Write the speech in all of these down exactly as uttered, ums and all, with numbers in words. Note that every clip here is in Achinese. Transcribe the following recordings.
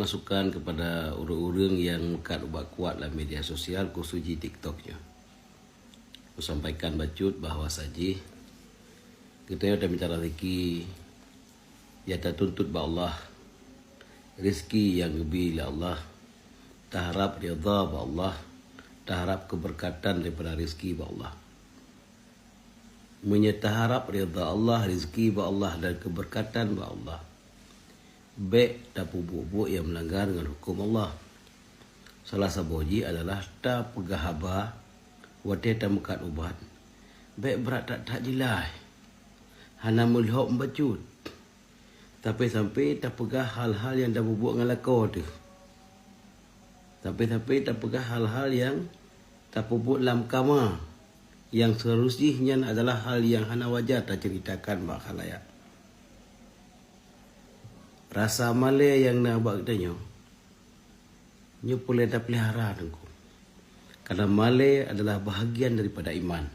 Masukan kepada ureuëng-ureuëng nyang meukat ubat kuat lam media sosial, khusus jih TikTok nyoe. Kusampaikan bacut bahwa sajih geutanyoe taminta rezeki nyang tatuntut bak Allah, rezeki nyang geubri lé Allah, taharab ridha bak Allah, taharab keubeurkatan daripada rezeki bak Allah. Meunyoe taharab ridha Allah, rezeki bak Allah dan keubeurkatan bak Allah, bék tapeubuet-buet nyang meulanggar ngon huköm Allah. Salah saboh jih adalah tapeugah haba watée tameukat ubat. Bék brat that-that jilai, hana meulhok meubacut. Tapi sampai tapeugah hal-hal nyang tapeubuet ngon lakoe teuh. Tapi-tapi tapeugah hal-hal nyang tapeubuet lam kama, nyang seharus jih nyan adalah hal nyang hana wajar taceuritakan bak khalayak. Rasa malée nyang na bak geutanyoe, nyoe peureulée tapeulihara teungku. Karena malée adalah bahagian daripada iman.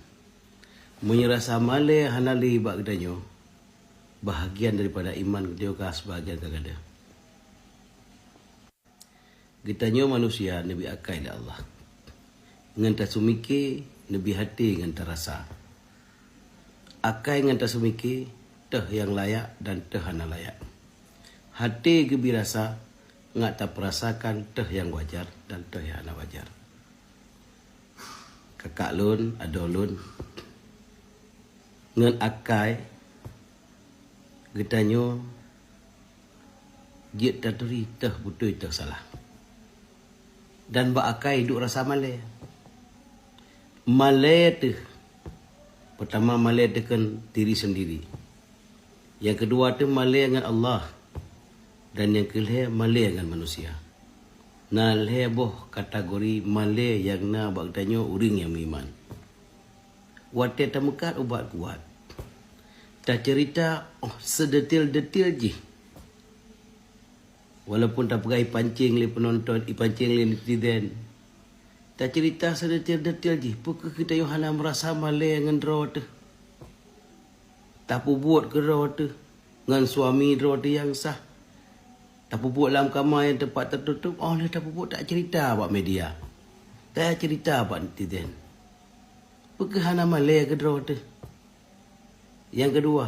Meunyoe rasa malée hana lé bak geutanyoe, bahagian daripada iman geutanyoe ka sebahagian ka gadôh. Geutanyoe manusia neubi akai lé Allah. Ngon taseumiké neubi até ngon tarasa. Akai ngon taseumiké teuh nyang layak dan teuh hana layak. Até geubi rasa ngat tapeurasakan teuh nyang wajar dan teuh nyang hana wajar. Kakak lôn, adoe lôn, ngon akai geutanyoe jeuet taturi teuh beutôi teuh salah. Dan bak akai duek rasa malée. Malée teuh, peutama malée teuh keu diri seundiri. Nyang keudua teuh malée ngon Allah, dan nyang keulhée malée ngon manusia. Na lhée boh kategori malée nyang na bak geutanyoe ureuëng nyang meuiman. Watée tameukat ubat kuat, taceurita óh seudetail-detail jih. Walaupun tapeugah ipancéng lé peunonton, ipancéng lé netizen, taceurita seudetail-detail jih. Peu kheueh geutanyoe hana meurasa malée ngon droe teuh? Tapeubuet keu droe teuh ngon suami droe teuh nyang sah. Tapeubuet lam kama nyang teumpat teututup, óh lheueh tapeubuet taceurita bak media, taceurita bak netizen. Peu kheueh hana malée keu droe teuh? Nyang keudua,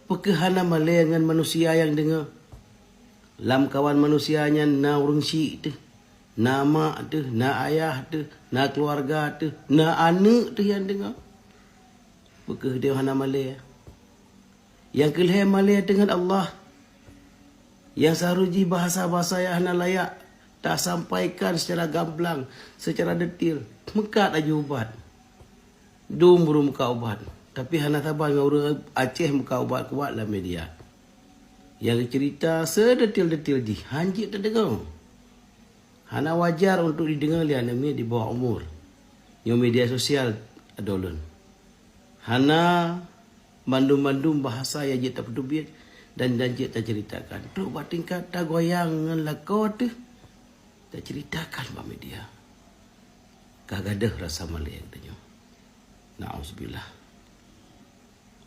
peu kheueh hana malée ngon manusia nyang deungoe? Lam kawan manusia nyan na ureuëng syiek teuh, na mak teuh, na ayah teuh, na keuluwarga teuh, na aneuëk teuh nyang deungoe. Peu kheueh geutanyoe hana malée? Nyang keulhée malée teuh ngon Allah. Nyang seharus jih bahasa-bahasa nyang hana layak tasampaikan seucara gamblang, seucara detail. Meukat laju ubat. Dum ureuëng meukat ubat. Tapi hana saban ngon ureuëng Aceh meukat ubat kuat lam media. Nyang geuceurita seudetail-detail jih, han jeuet tadeungoe. Hana wajar untuk jideungoe lé aneuk miet di bawah umur. Nyoe media sosial, adoe lôn. Hana mandum-mandum bahasa nyang jeuet tapeuteubiet dan, dan jeuet taceuritakan. Trok bak tingkat tagoyang ngon lakoe teuh, taceuritakan bak media. Ka gadôh rasa malée geutanyoe. Na'udzubillah.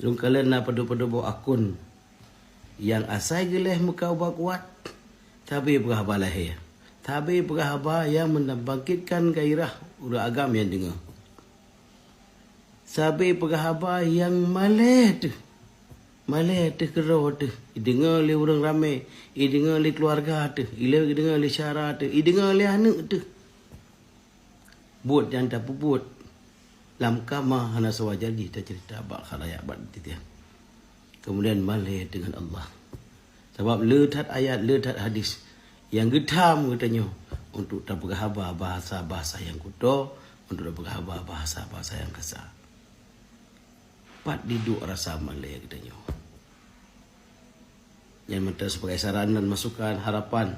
Lôn kalon na padub-padub boh akun nyang asai geulhée meukat ubat kuat, sabe peugah haba lahé, sabe peugah haba nyang meubangkitkan gairah ureuëng agam nyang deungoe. Sabe peugah haba nyang malée teuh, malée teuh keudroe teuh, ideungoe lé ureuëng ramé, ideungoe lé keuluwarga teuh, ile-, ideungoe lé syedara teuh, ideungoe lé aneuëk teuh. Buet nyang tapeubuet lam kama hana sewajar jih taceurita bak khalayak bak titiang. Keumudian malée deungon Allah. Sabab le that ayat, le that hadis nyang geutham geutanyoe untuk tapeugah haba bahasa-bahasa nyang kuto, untuk tapeugah haba bahasa-bahasa nyang kasa. Pat diduek rasa malée geutanyoe. Nyan mantong sibagai saran dan masukan harapan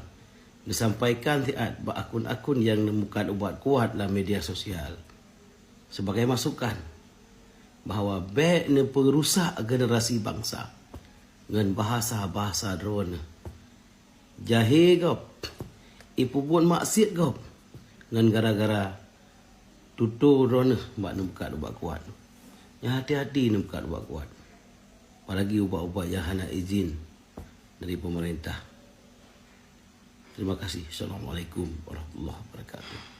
neusampaikan siat bak akun-akun nyang neumeukat ubat kuat lam media sosial, sibagai masukan bahwa bék neupeurusak generasi bansa ngon bahasa-bahasa droeneuh. Jahé gob, ipeubuet maksiet gob ngon gara-gara tutoe droeneuh bak neumeukat ubat kuat. Nyan hati-hati neumeukat ubat kuat, apalagi ubat-ubat nyang hana izin dari peumeurintah. Terima kasih. Assalamualaikum warahmatullahi wabarakatuh.